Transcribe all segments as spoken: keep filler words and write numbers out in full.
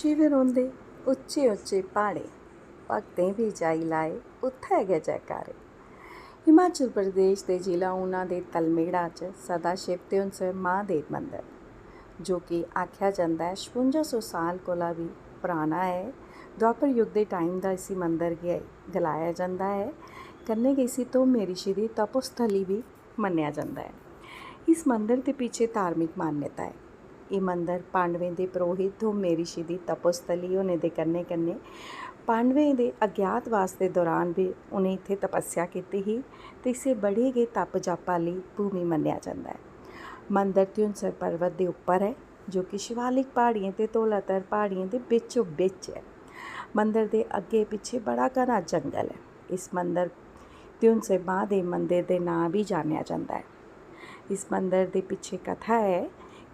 शिव रौंह्दे उच्चे उच्चे प्हाड़ें, भक्तें बी जाई लाए उत्थै गै जयकारे। हिमाचल प्रदेश दे जिला ऊना दे तलमेड़ा च सदाशिव ध्युंसर महादेव मंदर, जो कि आखेआ जंदा ऐ छपुंजा सौ साल कोला बी पराना ऐ। द्वापर युग दे टाइम दा इसी मंदर गी गलाया जंदा ऐ। कन्नै गै इसी धोमे रिशी दी तपोस्थली बी मन्नेआ जंदा ऐ। इस मंदर दे पिच्छे धार्मिक मान्यता ऐ। एह् मंदर पांडवें दे पुरोहित धोमे रिशी दी तपोस्थली होने दे कन्नै कन्नै पांडवें दे अज्ञातवास दे दौरान बी उ'नें इत्थै तपस्या कीती ही ते इसी बड़ी गै तप जप आह्ली भूमि मन्नेआ जंदा ऐ। मंदर ध्युंसर पर्वत दे उप्पर ऐ, जो कि शिवालिक प्हाड़ियें ते धौलाधर प्हाड़ियें दे बिच्चो बिच्च ऐ। मंदर दे अग्गें पिच्छें बड़ा घना जंगल ऐ। इस मंदर ध्युंसर महादेव मंदर दे नांऽ बी जानेआ जंदा ऐ। इस मंदर दे पिच्छे कथा ऐ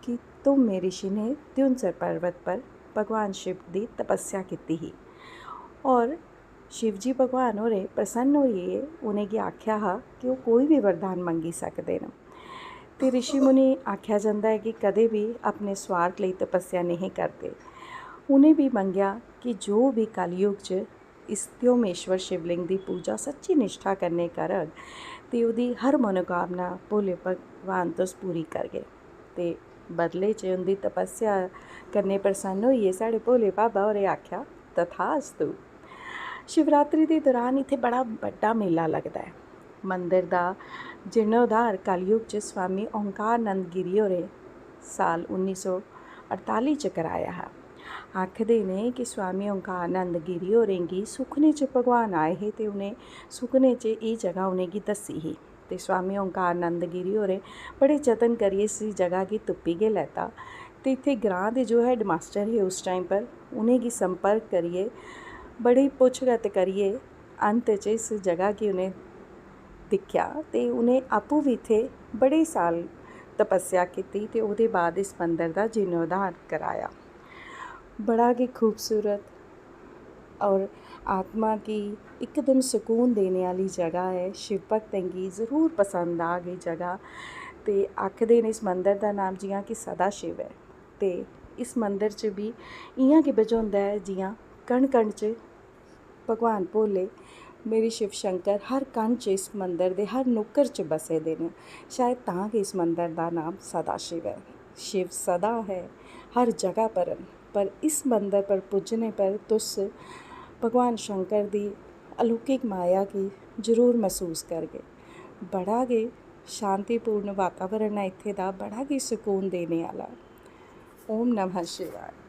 कि धोमे रिशी ने ध्युंसर पर्वत पर भगवान शिव दी तपस्या कीती ही और शिवजी भगवान होरें प्रसन्न होइयै उ'नेंगी आखेआ हा कि ओह् कोई बी वरदान मंगी सकदे न। ते रिशी मुनि आखेआ जंदा ऐ कि कदें बी अपने स्वार्थ लेई तपस्या नेईं करदे। उ'नें बी मंगेआ कि जो बी कलयुग च इस ध्योमेश्वर शिवलिंग दी पूजा सच्ची निश्ठा कन्नै करग ते ओह्दी हर मनोकामना भोले भगवान तुस पूरी करगे। ते बदले च उं'दी तपस्या कन्नै प्रसन्न होइयै साढ़े भोले बाबा होरें आखेआ, "तथास्तु।" शिवरात्रि दे दौरान इत्थै बड़ा बड्डा मेला लगदा ऐ। मंदर दा जीर्णोद्धार कलयुग च स्वामी ओंकारनंद गिरी होरें साल उन्नी सौ अड़ताली च कराया हा। आखदे न कि स्वामी ओंकारनंद गिरी होरें गी सुखने च भगवान आए हे ते उ'नें सुखने च एह् जगह उ'नेंगी दस्सी ही। ते स्वामी ओंकारनंद गिरी होरें बड़े जतन करियै इस जगह गी तुप्पी गै लैता। ते इत्थै ग्रांऽ दे जो headmaster हे उस time पर, उ'नेंगी संपर्क करियै, बड़ी पुच्छ गत्त करियै, अंत च इस जगह गी उ'नें दिक्खेआ ते उ'नें आपूं बी इत्थै बड़े साल तपस्या कीती ते ओह्दे बाद इस मंदर दा जीर्णोद्धार कराया। बड़ा गै खूबसूरत और आत्मा गी इकदम सकून देने आह्ली जगह ऐ। शिव भक्तें गी जरूर पसंद आग एह् जगह। ते आखदे न इस मंदर दा नाम जि'यां कि सदा शिव ऐ, ते इस मंदर च बी इ'यां गै बझोंदा ऐ जि'यां कण कण च भगवान भोले, मेरे शिव शंकर हर कण च इस मंदर दे हर नुक्कर च बसे दे न। शायद तां गै इस मंदर दा नाम सदा शिव ऐ। शिव सदा है, हर जगह पर न, पर इस मंदर पर पुज्जने पर तुस भगवान शंकर दी अलौकिक माया गी जरूर मसूस करगे। बड़ा गै शांतिपूर्ण वातावरण ऐ इत्थै दा, बड़ा गै सकून देने आह्ला। ओम नमः शिवाय।